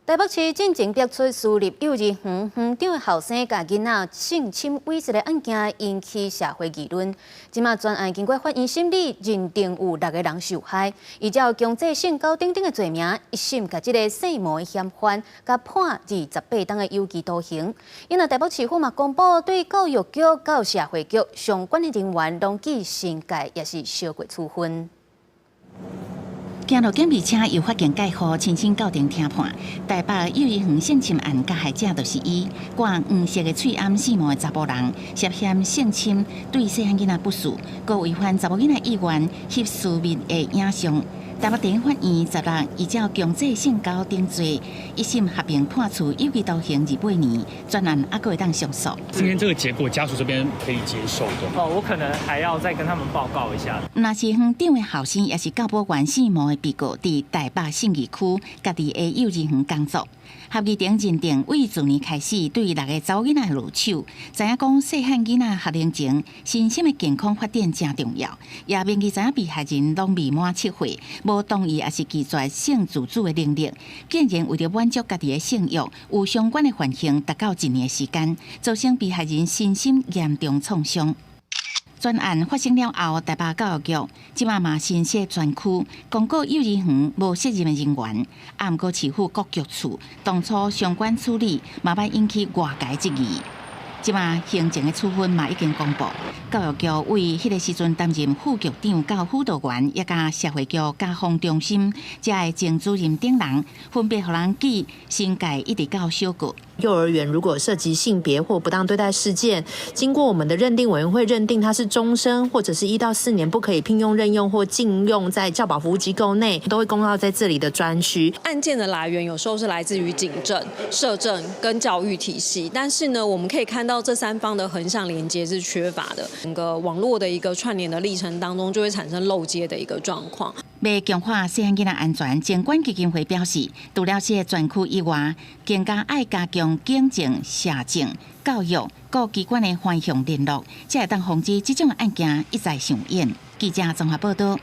台北市進前爆出私立幼兒園園長的後生共囡仔性侵猥褻的案件，引起社會議論。這馬全案經過法院審理，認定有六個人受害，依照強制性交等等的罪名，一審共這个姓毛的嫌犯，共判28冬的有期徒刑。因為台北市府嘛公布，對教育局佮社會局相關的人員，攏記訓誡，抑是小過處分。行路警備車由法警蓋好，親身到庭聽判。台北幼兒園性侵案加害者就是伊，掛黃色的喙罨姓毛的查埔人，涉嫌性侵對細漢囡仔不實，閣違反查某囡仔意願翕私密的影像。台北地檢法院16依照強制性交等罪，一審合併判處有期徒刑28年，全案猶閣會當上訴。今天這個結果，家屬這邊可以接受的。哦，我可能還要再跟他們報告一下。若是園長的後生，抑是教保員姓毛的被告，佇台北信義區家己的幼兒園工作。合議庭認定，為自年開始對六个查某囡仔落手，知影講細漢囡仔學齡前身心的健康發展誠重要，也明知影被害人攏未滿7歲，無同意抑是拒絕性自主的能力，竟然為著滿足家己的性慾，有相關的犯行達到一年的時間，造成被害人身心嚴重創傷。全案發生了後，台北教育局這馬嘛新設專區，公告幼兒園無適任的人員，啊，毋過市府各局處當初相關處理嘛捌引起外界質疑。這馬行政的處分嘛已經公布，教育局為彼个時陣擔任副局長佮輔導員，也佮社會局家訪中心遮的前主任等人，分別予人記訓誡一直到小過。幼兒園如果涉及性別或不當對待事件，經過我們的認定委員會認定，他是終身或者是1到4年不可以聘用、任用或進用在教保服務機構內，都會公告在這裡的專區。案件的來源有時候是來自於警政、社政跟教育體系，但是呢，我們可以看到這三方的橫向連接是缺乏的，整個網絡的一個串聯的歷程當中，就會產生漏接的一個狀況。欲強化細漢囡仔安全，監管基金會表示，除了這个專區以外，更加愛加強警政、社政、教育各機關的橫向聯絡，才會當防止這種案件一再上演。記者綜合報道。